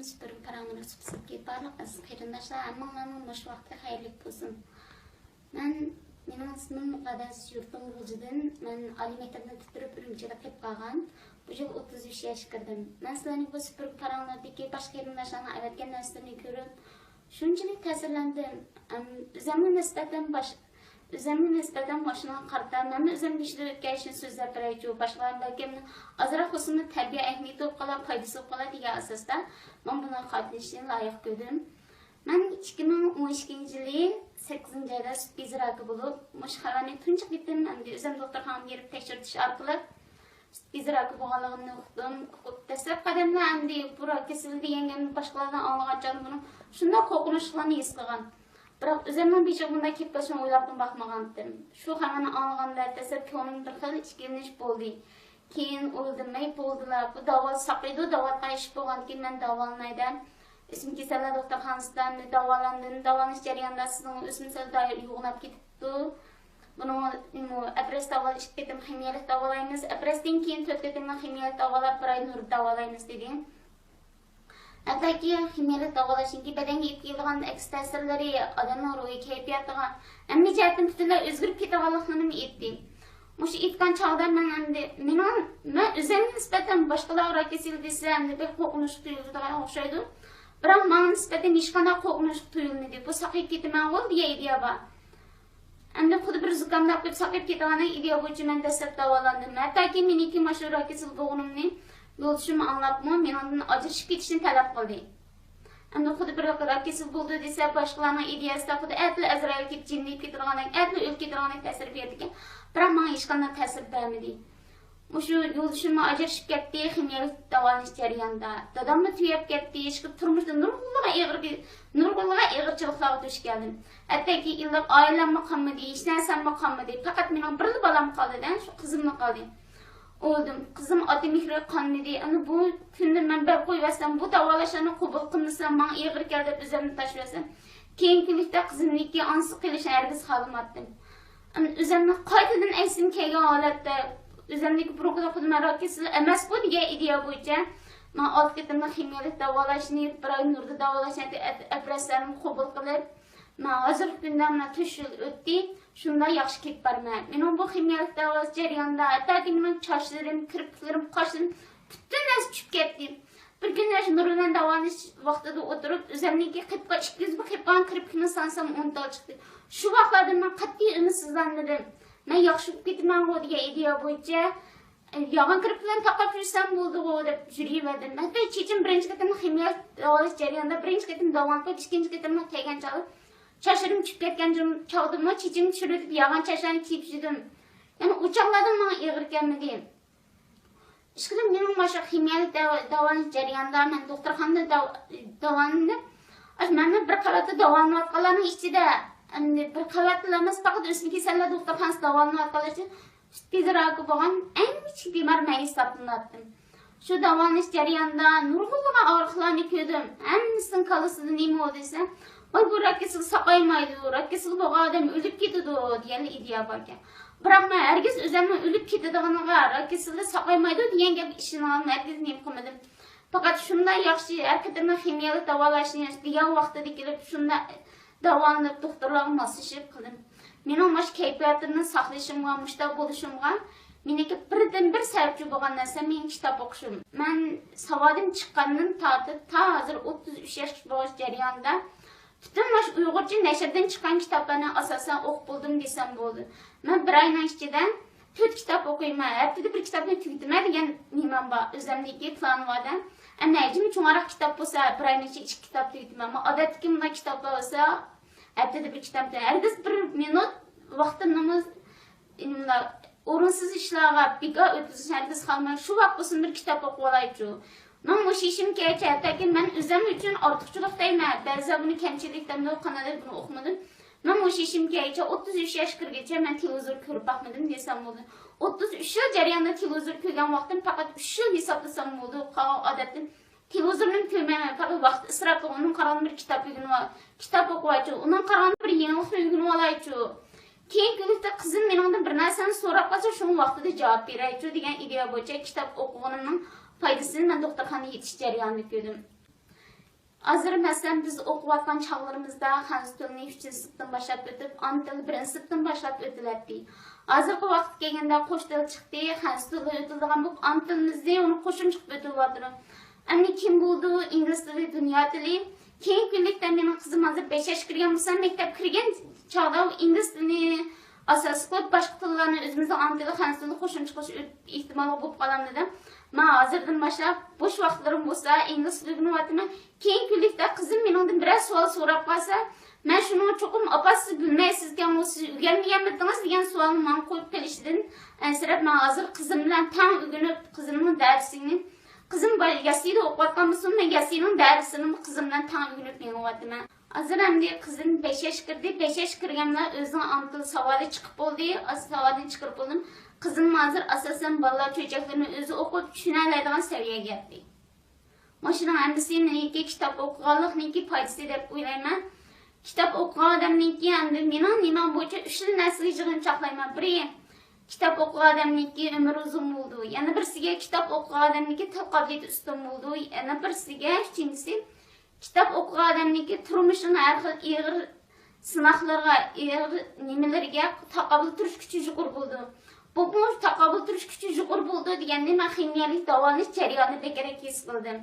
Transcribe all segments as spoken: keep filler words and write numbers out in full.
سۈپۈرگە پاراڭلىرى سۇپىسىدىكى بارلىق ئەزىز قېرىنداشلار، ھەممىڭلارنىڭ مۇشۇ ۋاقتى خەيرلىك بولسۇن. مەن، مېنىڭ ئىسمىم مۇقەددەس، يۇرتۇم غۇلجىدىن. مەن ئالىي مەكتەپنى پۈتتۈرۈپ ئۈرۈمچىدە قېلىپ قالغان. بۇ يىل ئوتتۇز ئۈچ ياشقا كىردىم. مەن سىلەرنى بۇ سۈپۈرگە پاراڭلىرىدىكى باشقا قېرىنداشلارنىڭ ئەۋەتكەن نەرسىلىرىنى كۆرۈپ، شۇنچىلىك تەسىرلەندىم. ئەم، ئۆزۈمگە نىسبەتەن باش-، ئۆزۈمگە نىسبەتەن ماشۇنىڭغا قارىتا مەنمۇ ئۆزۈمگە ئىشلىرى ئۆتكەن ئىشنى سۆزلەپ بېرەيچۇ. باشقىلار بەلكىم ئازراق بولسىمۇ تەربىيە ئەھمىيىتى بولۇپ قالار، پايدىسى بولۇپ قالار دېگەن ئاساستا مەن بۇنىڭغا قاتنىشىشنى لايىق كۆردۈم. مەن ئىككى مىڭ ئون ئىككىنچى يىلى سەككىزىنچى ئايدا سۈت بېزى راكى بولۇپ، مۇشۇ خەۋەرنى تۇنجى قېتىم ئەمدى ئۆزۈم دوختۇرخانىغا بېرىپ تەكشۈرتۈش ئارقىلىق سۈت بېزى راكى بولغانلىقىمنى ئۇقتۇم. ئۇقۇپ، دەسلەپ قەدەمدە ئەمدى بۇ راك كېسىلى دېگەن گەپنى باشقىلاردىن ئاڭلىغان چاغدا بۇنىڭ شۇنداق قورقۇنچلۇقلارنى ھېس قىلغان. بىراق ئۆزۈمنىڭ بېشىغا بۇنداق كېلىپ قېلىشىنى ئويلاپمۇ باقمىغانتىم. شۇ خەۋەرنى ئاڭلىغاندا دەسلەپ كۆڭلۈمدە بىر خىل ئىككىلىنىش بولدى. كېيىن ئويلىدىم، مەي بولدىلا، بۇ داۋا ساقىيىدۇ، داۋالىغان ئىش بولغاندىكىن مەن داۋالىناي دەپ، ئۆسمە كېسەللەر دوختۇرخانىسىدا داۋالاندىم. داۋالىنىش جەريانىدا سىزنىڭ ئۆسمە سەل يوغىناپ كېتىپتۇ. بۇنىڭ ئەپرەس داۋالاش، ئىككى قېتىم خىمىيەلىك داۋالايمىز. ئەپرەستىن كېيىن تۆت قېتىملىق خىمىيەلىك داۋالاپ، بىر ئاي نۇردا داۋالايمىز، دېدى. ھەتتاكى خىمىيەلىك داۋالاشنىڭكى بەدەنگە ئېلىپ كېلىدىغان ئەكس تەسىرلىرى، ئادەمنىڭ روھىي كەيپىياتىغا، ھەممە جەھەتتىن پۈتۈنلەي ئۆزگىرىپ كېتىدىغانلىقىنىمۇ ئېيتتى. مۇشۇ ئېيتقان چاغدا مەن ئەمدى، مېنىڭ، مەن ئۆزۈمگە نىسبەتەن باشقىلارغا راك كېسىلى دېسە، ئەمدى بەك قورقۇنچلۇق تۇيۇلىدىغان ئوخشايدۇ. بىراق ماڭا نىسبەتەن ھېچقانداق قورقۇنچلۇق تۇيۇلمىدى. بۇ ساقىيىپ كېتىمەنغۇ دېگەن ئىدىيە بار. ئەمدى خۇددى بىر زۇكامداق بولۇپ ساقىيىپ كېتىدىغاندەك ئىدىيە بويىچە مەن دەسلەپ داۋالاندىم. ھەتتاكى مېنىڭكى ماشۇ راك كېسىلى بولغىنىمنى يولدىشىم ئاڭلاپمۇ مېنىڭدىن ئاجرىشىپ كېتىشنى تەلەپ قىلدى. ئەمدى خۇددى بىر راك كېسىلى بولدى دېسە، باشقىلارنىڭ ئىدىيەسىدە خۇددى ئەتىلا ئەزرائىل كېلىپ جىمدىيىپ كېتىدىغاندەك، ئەتىلا ئۆلۈپ كېتىدىغاندەك تەسىر بېرىدىكەن. بىراق ماڭا ھېچقانداق تەسىر بەرمىدى. مۇشۇ يولدىشىممۇ ئاجرىشىپ كەتتى خىمىيەلىك داۋالىنىش جەريانىدا. داداممۇ تۈگەپ كەتتى. ئىشقىلىپ تۇرمۇشتا نۇرغۇنلىغان ئېغىر، نۇرغۇنلىغان ئېغىرچىلىقلارغا دۇچ كەلدىم. ھەتتاكى ئىللىق ئائىلەممۇ قالمىدى، ھېچ نەرسەممۇ قالمىدى. پەقەت مېنىڭ بىرلا بالام قالدى-دە، شۇ قىزىملا قالدى. ئويلىدىم، قىزىم ئاتا مېھرى قانمىدى. ئەنە بۇ كۈندە مەن بەرپ قويۇۋەتسەم، بۇ داۋالاشلارنى قوبۇل قىلمىسا، ماڭا ئېغىر كېلىدۇ دەپ ئۆزۈمنى تاشلىۋەتسەم، كېيىنكى كۈنلۈكتە قىزىمنىڭكى ئانىسى قېلىشىنى ھەرگىز خالىماتتىم. ئەمدى ئۆزۈمنى قايتىدىن ئەسلىمگە كەلگەن ھالەتتە، ئۆزۈمدىكى بۇرۇنقىدەك خۇددى مەن راك كېسىلى ئەمەسقۇ دېگەن ئىدىيە بويىچە، ماڭا ئالتە قېتىملىق خىمىيەلىك داۋالاشنى، بىر ئاي نۇردا داۋالاشنى، ئەپ-، ئەپرەسلەرنى قوبۇل قىلىپ، مانا ھازىرقى كۈندە مانا تۆت يىل ئۆتتى، شۇنداق ياخشى كېتىپ بارىمەن. مېنىڭ بۇ خىمىيەلىك داۋالاش جەريانىدا، ھەتتاكى مېنىڭ چاچلىرىم، كىرپىكلىرىم، قاشلىرىم، پۈتۈن نەرسە چۈشۈپ كەتتى. بىر كۈنى شۇ نۇر بىلەن داۋالىنىش ۋاقتىدا ئولتۇرۇپ، ئۆزۈمنىڭكى قېپىغا ئىككى يۈز بىر قېپىغان كىرپىكنى سانىسام، ئون تال چىقتى. شۇ ۋاقىتلاردا مەن قەتئىي ئۈمىدسىزلەنمىدىم. مەن ياخشى بولۇپ كېتىمەنغۇ دېگەن ئىدىيە بويىچە، يالغان كىرپىك بىلەن تاقاپ يۈرسەم بولدىغۇ دەپ يۈرۈۋەردىم. ھەتتا چېچىم بىرىنچى قېتىم خىمىيە داۋالاش جەريانىدا بىرىنچى قېتىم داۋالىنىپ قويۇپ، ئىككىنچى قېتىملىق كەلگەن چاغدا چاچلىرىم چۈشۈپ كەتكەن چاغدىمۇ چېچىمنى چۈشۈرۈۋېتىپ، يالغان چاچلارنى كىيىپ يۈردۈم. يەنى ئۇ چاغلاردا ماڭا ئېغىر كەلمىدى. ئىشقىلىپ، مېنىڭ ماشۇ خىمىيەلىك داۋا-، داۋالىنىش جەريانىدا مەن دوختۇرخانىدا داۋ-، داۋالاندىم. ئاشۇ مەنمۇ بىر قەۋەتتە داۋالىنىۋاتقانلارنىڭ ئىچىدە، ئەمدى بىر قەۋەتتىلا ئەمەس، پەقەت ئۆسمە كېسەللەر دوختۇرخانىسىدا داۋالىنىۋاتقانلار ئىچىدە سۈت بېزى راكى بولغان ئەڭ كىچىك بىمار مەن ھېسابلىناتتىم. شۇ داۋالىنىش جەريانىدا نۇرغۇنلىغان ئاغرىقلارنى كۆردۈم. ھەممىسىنىڭ كاللىسىدا نېمە بولدى دېسە، ۋاي، بۇ راك كېسىلى ساقايمايدۇ، راك كېسىلى بولغان ئادەم ئۆلۈپ كېتىدۇ دېگەنلا ئىدىيە باركەن. بىراق مەن ھەرگىز ئۆزۈمنىڭ ئۆلۈپ كېتىدىغىنىغا، راك كېسىلى ساقايمايدۇ دېگەن گەپكە ئىشىنىدىغانلىقىمنى ھەرگىز نېمە قىلمىدىم. پەقەت شۇنداق ياخشى ھەر قېتىملىق خىمىيەلىك داۋالاش دېگەن ۋاقتىدا كېلىپ، شۇنداق داۋالىنىپ، دوختۇرلارغا ماسلىشىپ قىلدىم. مېنىڭ مۇشۇ كەيپىياتىمنى ساقلىشىمغا، مۇشۇنداق بولۇشۇمغا مېنىڭكى بىردىنبىر سەۋەبچى بولغان نەرسە مېنىڭ كىتاب ئوقۇشۇم. مەن ساۋادىم چىققاندىن تارتىپ تا ھازىر ئوتتۇز ئۈچ ياشقا بولغاچ جەريانىدا پۈتۈن مۇشۇ ئۇيغۇرچە نەشردىن چىققان كىتابلارنى ئاساسەن ئوقۇپ بولدۇم دېسەم بولىدۇ. مەن بىر ئاينىڭ ئىچىدە تۆت كىتاب ئوقۇيمەن. ھەپتىدە بىر كىتابنى تۈگىتىمەن دېگەن نېمەم بار، ئۆزۈمدىكى پىلانىم بار-دە. ئەمدى ھەجمى چوڭراق كىتاب بولسا، بىر ئاينىڭ ئىچىدە ئىككى كىتاب تۈگىتىمەن. ئەمما ئادەتتىكى مۇنداق كىتابلار بولسا، ھەپتىدە بىر كىتاب تۈگىتىمەن. ھەرگىز بىر مىنۇت ۋاقتىمنىمۇ ئورۇنسىز ئىشلارغا بىكار ئۆتكۈزۈشنى ھەرگىز خالىمايمەن. شۇ ۋاقىت بولسۇن بىر كىتاب ئوقۇۋالايچۇ. مانا مۇشۇ ئىشىم كەيچە، ھەتتاكى مەن ئۆزۈم ئۈچۈن ئارتۇقچىلىق دەيمەن. بەزىلەر بۇنى كەمچىلىك دەمدۇ، قانداق دەيدۇ، بۇنى ئوقۇمىدىم. مانا مۇشۇ ئىشىم كەيچە، ئوتتۇز ئۈچ ياشقا كىرگىچە مەن تېلېۋىزور كۆرۈپ باقمىدىم دېسەم بولىدۇ. ئوتتۇز ئۈچ يىل جەريانىدا تېلېۋىزور كۆرگەن ۋاقتىم پەقەت ئۈچ يىل ھېسابلىسام بولىدۇ. قالغان ئادەتتىن تېلېۋىزورنىمۇ كۆرمەيمەن، پەقەت ۋاقىت ئىسراپ قىلىپ، ئۇنىڭ قارىغاندا بىر كىتاب ئۆگىنىۋال-، كىتاب ئوقۇۋاچۇ، ئۇنىڭ قارىغاندا بىر يېڭىلىقنى ئۆگىنىۋالايچۇ. كېيىنكى كۈنلۈكتە قىزىم مېنىڭدىن بىر نەرسىنى سوراپ قالسا، شۇڭا ۋاقتىدا جاۋاب بېرەيچۇ دېگەن ئىدىيە بويىچە كىتاب ئوقۇغىنىمنىڭ پايدىسىنى مەن دوختۇرخانىدا يېتىش جەريانىدا كۆردۈم. ھازىر، مەسىلەن، بىز ئوقۇۋاتقان چاغلىرىمىزدا خەنزۇ تىلىنى ئۈچىنچى سىنىپتىن باشلاپ ئۆتۈپ، ئانا تىل بىرىنچى سىنىپتىن باشلاپ ئۆتۈلەتتى. ھازىرقى ۋاقىتقا كەلگەندە قوش تىل چىقتى، خەنزۇ تىلى ئۆتۈلىدىغان بولۇپ، ئانا تىلىمىزنى ئۇنى قوشۇمچە قىلىپ ئۆتۈلۈۋاتىدۇ. ئەمدى كىم بولىدۇ ئىنگلىز تىلى دۇنيا تىلى؟ كېيىنكى كۈنلۈكتە مېنىڭ قىزىم ھازىر بەش ياشقا كىرگەن بولسا، مەكتەپكە كىرگەن چاغدا ئۇ ئىنگلىز تىلىنى ئاساس قىلىپ، باشقا تىللارنى ئۆزىمىزنىڭ ئانا تىلى خەنزۇ تىلىغا قوشۇمچە قىلىش ئېھتىمالى بولۇپ قالامدۇ دەپ، مەن ھازىردىن باشلاپ بوش ۋاقىتلىرىم بولسا ئىنگلىز تىلى ئۆگىنىۋاتىمەن. كېيىنكى كۈنلۈكتە قىزىم مېنىڭدىن بىرەر سوئال سوراپ قالسا، مەن شۇنىڭغا چوقۇم، «ئاپا، سىز بىلمەيسىزكەنغۇ، سىز ئۆگەنمىگەنمىدىڭىز؟» دېگەن سوئالنى ماڭا قويۇپ قېلىشىدىن ئەنسىرەپ، مەن ھازىر قىزىم بىلەن تەڭ ئۆگىنىپ، قىزىمنىڭ دەرسىنى، قىزىم با-، ياسىيدا ئوقۇۋاتقان بولسىمۇ، مەن ياسىينىڭ دەرسىنىمۇ قىزىم بىلەن تەڭ ئۆگىنىپ مېڭىۋاتىمەن. ھازىر ئەمدى قىزىم بەش ياشقا كىردى، بەش ياشقا كىرگەن بىلەن ئۆزىنىڭ ئانا تىل ساۋادى چىقىپ بولدى، ئاز ساۋادىنى چىقىرىپ بولدۇم. قىزىم ھازىر ئاساسەن بالىلار چۆچەكلىرىنى ئۆزى ئوقۇپ چۈشىنەلەيدىغان سەۋىيەگە يەتتى. مۇشۇنىڭ ھەممىسى مېنىڭكى كىتاب ئوقۇغانلىقنىڭكى پايدىسى دەپ ئويلايمەن. كىتاب ئوقۇغان ئادەمنىڭكى ئەمدى مېنىڭ نېمەم بويىچە ئۈچ خىل نەرسىگە يىغىنچاقلايمەن. بىرى، كىتاب ئوقۇغان ئادەمنىڭكى ئۆمرى ئۇزۇن بولىدۇ. يەنە بىرسىگە، كىتاب ئوقۇغان ئادەمنىڭكى تىل قابىلىيىتى ئۈستۈن بولىدۇ. يەنە بىرسىگە، ئۈچىنچىسى، كىتاب ئوقۇغان ئادەمنىڭكى تۇرمۇشنىڭ ھەر خىل ئېغىر سىناقلىرىغا، ئېغىر نېمىلىرىگە تاقابىل تۇرۇش كۈچى يۇقىرى بولىدۇ. بۇمۇ تاقابىل تۇرۇش كۈچى يۇقىرى بولىدۇ دېگەننى مەن خىمىيەلىك داۋالىنىش جەريانىدا بەكرەك ھېس قىلدىم.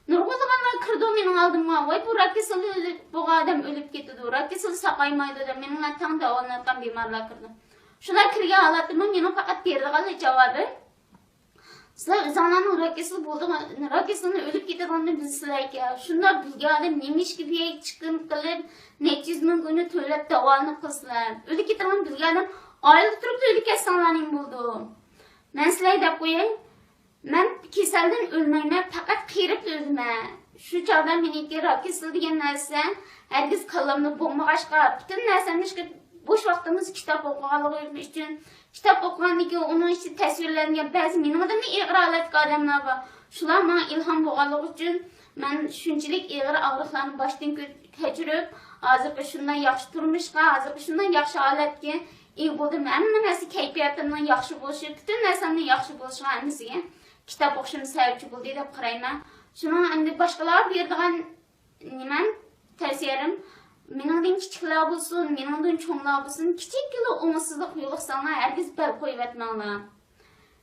نۇرغۇنلىغانلار كىرىدۇ مېنىڭ ئالدىمغا، «ۋاي، بۇ راك كېسىلى بولغان ئادەم ئۆلۈپ كېتىدۇ، راك كېسىلى ساقايمايدۇ» دەپ مېنىڭ بىلەن تەڭ داۋالىنىۋاتقان بىمارلار كىرىدۇ. شۇلار كىرگەن ھالەتتىمۇ مېنىڭ پەقەت بېرىدىغان جاۋابىم، سىلەر ئۆزۈڭلارنىڭ راك كېسىلى بولىدىغان، راك كېسىلىدىن ئۆلۈپ كېتىدىغاننى بىلسىلەركەن، شۇنداق بىلگەن ئادەم نېمىشقا بىر چىقىم قىلىپ، نەچچە يۈز مىڭ كوينى تۆلەپ داۋالىنىپ قىلسىلەر؟ ئۆلۈپ كېتىدىغان بىلگەن ئادەم ئائىلىدە تۇرۇپلا ئۆلۈپ كەتسەڭلار نېمە بولىدۇ؟ مەن سىلەرگە دەپ قوياي، مەن كېسەلدىن ئۆلمەيمەن، پەقەت قېرىپلا ئۆلىمەن. شۇ چاغدا مېنىڭكى راك كېسىلى دېگەن نەرسە ھەرگىز كاللامدا بولمىغاچقا، پۈتۈن نەرسەمنى ئىشقىلىپ، بوش ۋاقتىمىز كىتاب ئوقۇغانلىقى ئۈچۈن، كىتاب ئوقۇغاندىن كېيىن ئۇنىڭ ئىچىدە تەسۋىرلەنگەن بەزى مېنىڭدىنمۇ ئېغىر ھالەتتىكى ئادەملەر بار. شۇلار ماڭا ئىلھام بولغانلىقى ئۈچۈن مەن شۇنچىلىك ئېغىر ئاغرىقلارنى باشتىن كۆ-، كەچۈرۈپ، ھازىرقى شۇنداق ياخشى تۇرمۇشقا، ھازىرقى شۇنداق ياخشى ھالەتكە ئىگە بولدۇم. ھەممە نەرسە، كەيپىياتىمنىڭ ياخشى بولۇشى، پۈتۈن نەرسەمنىڭ ياخشى بولۇشىغا ھەممىسىگە كىتاب ئوقۇشۇم سەۋەبچى بولدى دەپ قارايمەن. شۇنىڭ ئەمدى باشقىلارغا بېرىدىغان نېمەم، تەۋسىيەم، مېنىڭدىن كىچىكلەر بولسۇن، مېنىڭدىن چوڭلار بولسۇن، كىچىككىنە ئوڭۇشسىزلىق يولۇقساڭلار، ھەرگىز بەل قويۇۋەتمەڭلار.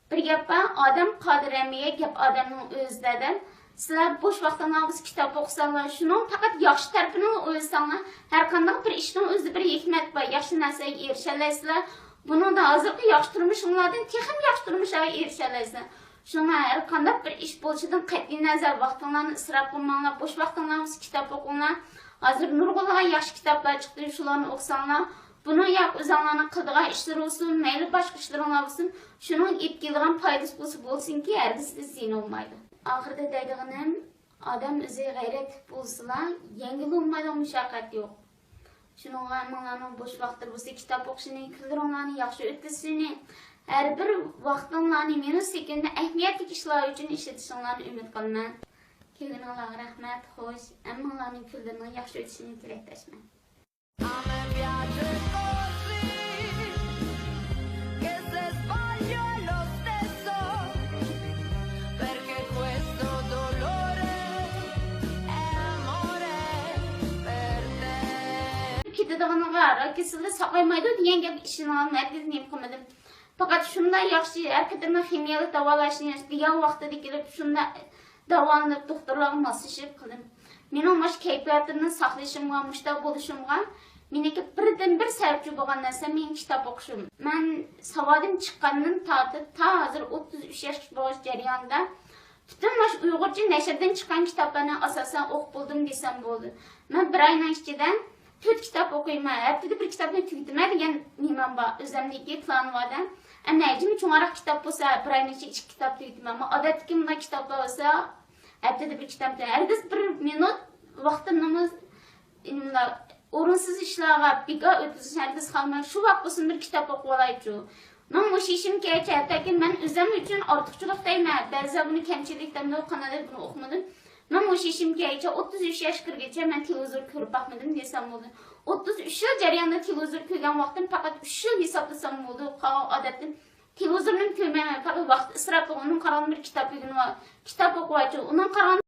بىر گەپ بار، «ئادەم قادىر ھەممىگە، گەپ ئادەمنىڭ ئۆزىدە» دەپ. سىلەر بوش ۋاقتىڭلار بولسا كىتاب ئوقۇساڭلار، شۇنىڭ پەقەت ياخشى تەرىپىنىلا ئويلىساڭلار، ھەر قانداق بىر ئىشنىڭ ئۆزىدە بىر ھېكمەت بار. ياخشى نەرسىگە ئېرىشەلەيسىلەر. بۇنىڭدا ھازىرقى ياخشى تۇرمۇشۇڭلاردىن تېخىمۇ ياخشى تۇرمۇشلارغا ئېرىشەلەيسىلەر. شۇڭا ھەر قانداق بىر ئىش بولۇشىدىن قەتئىينەزەر، ۋاقتىڭلارنى ئىسراپ قىلماڭلار، بوش ۋاقتىڭلار بولسا كىتاب ئوقۇڭلار. ھازىر نۇرغۇنلىغان ياخشى كىتابلار چىقتى، شۇلارنى ئوقۇساڭلار، بۇنىڭ يا ئۆزۈڭلارنىڭ قىلىدىغان ئىشلىرى بولسۇن، مەيلى باشقا ئىشلىرىڭلار بولسۇن، شۇنىڭ ئېلىپ كېلىدىغان پايدىسى بولسا بولسۇنكى، ھەرگىز زىيىنى بولمايدۇ. ئاخىرىدا دەيدىغىنىم، ئادەم ئۆزى غەيرەتلىك بولسىلا، يەڭگىلى بولمايدىغان مۇشەققەت يوق. شۇنىڭغا ھەممىڭلارنىڭ بوش ۋاقىتلىرى بولسا كىتاب ئوقۇشىنى، كۈنلىرىڭلارنى ياخشى ئۆتكۈزۈشىنى، ھەر بىر ۋاقتىڭلارنى مىنۇت سېكۇنتتا ئەھمىيەتلىك ئىشلار ئۈچۈن ئىشلىتىشىڭلارنى ئۈمىد قىلىمەن. كەلگىنىڭلارغا رەھمەت، خوش، ھەممىڭلارنىڭ كۈنلىرىنىڭ ياخشى ئۆتۈشىنى تىلەكداشمەن. A me viaje così che se sbaglio è lo stesso, perché questo dolore è amore per te. كېتىدىغىنىغا، راك كېسىلى ساقايمايدۇ دېگەن گەپكە ئىشىنىۋالماي، ھەرگىز نېمە قىلمىدىم. پەقەت شۇنداق ياخشى، ھەر قېتىملىق خىمىيەلىك داۋالاشنى دېگەن ۋاقتىدا كېلىپ، شۇنداق داۋالىنىپ، دوختۇرلارغا ماسلىشىپ قىلدىم. مېنىڭ مۇشۇ كەيپىياتىمنى ساقلىشىمغا، مۇشۇنداق بولۇشۇمغا مېنىڭكى بىردىنبىر سەۋەبچى بولغان نەرسە مېنىڭ كىتاب ئوقۇشۇم. مەن ساۋادىم چىققاندىن تارتىپ، تا ھازىر ئوتتۇز ئۈچ ياشقا بولغان جەريانىدا پۈتۈن مۇشۇ ئۇيغۇرچە نەشردىن چىققان كىتابلارنى ئاساسەن ئوقۇپ بولدۇم دېسەم بولىدۇ. مەن بىر ئاينىڭ ئىچىدە تۆت كىتاب ئوقۇيمەن، ھەپتىدە بىر كىتابنى تۈگىتىمەن دېگەن نېمەم بار، ئۆزۈمدىكى پىلانىم بار-دە. ئەمدى ھەجمى چوڭراق كىتاب بولسا، بىر ئاينىڭ ئىچىدە ئىككى كىتاب تۈگىتىمەن. ئەمما ئادەتتىكى مۇنداق كىتابلار بولسا، ھەپتىدە بىر كىتاب، ھەرگىز بىر مىنۇت ۋاقتىمنىمۇ نېمىلا، ئورۇنسىز ئىشلارغا بىكار ئۆتكۈزۈشنى ھەرگىز خالىمايمەن. شۇ ۋاقىت بولسۇن بىر كىتاب ئوقۇۋالايچۇ. مېنىڭ مۇشۇ ئىشىم كەيچە، ھەتتاكى مەن ئۆزۈم ئۈچۈن ئارتۇقچىلىق دەيمەن. بەزىلەر بۇنى كەمچىلىك دەمدۇ، قانداق دەيدۇ، بۇنى ئوقۇمىدىم. مەن مۇشۇ ئىشىم كەيچە ئوتتۇز ئۈچ ياشقا كىرگىچە مەن تېلېۋىزور كۆرۈپ باقمىدىم دېسەم بولىدۇ. ئوتتۇز ئۈچ يىل جەريانىدا تېلېۋىزور كۆرگەن ۋاقتىم پەقەت ئۈچ يىل ھېسابلىسام بولىدۇ. قالغان ئادەتتىن تېلېۋىزورنىمۇ كۆرمەيمەن، پەقەت ۋاقىت ئىسراپى. ئۇنىڭغا قارىغاندا بىر كىتاب ئۆگىنىۋال-، كىتاب ئوقۇۋالچۇ. ئۇنىڭغا قارىغاندا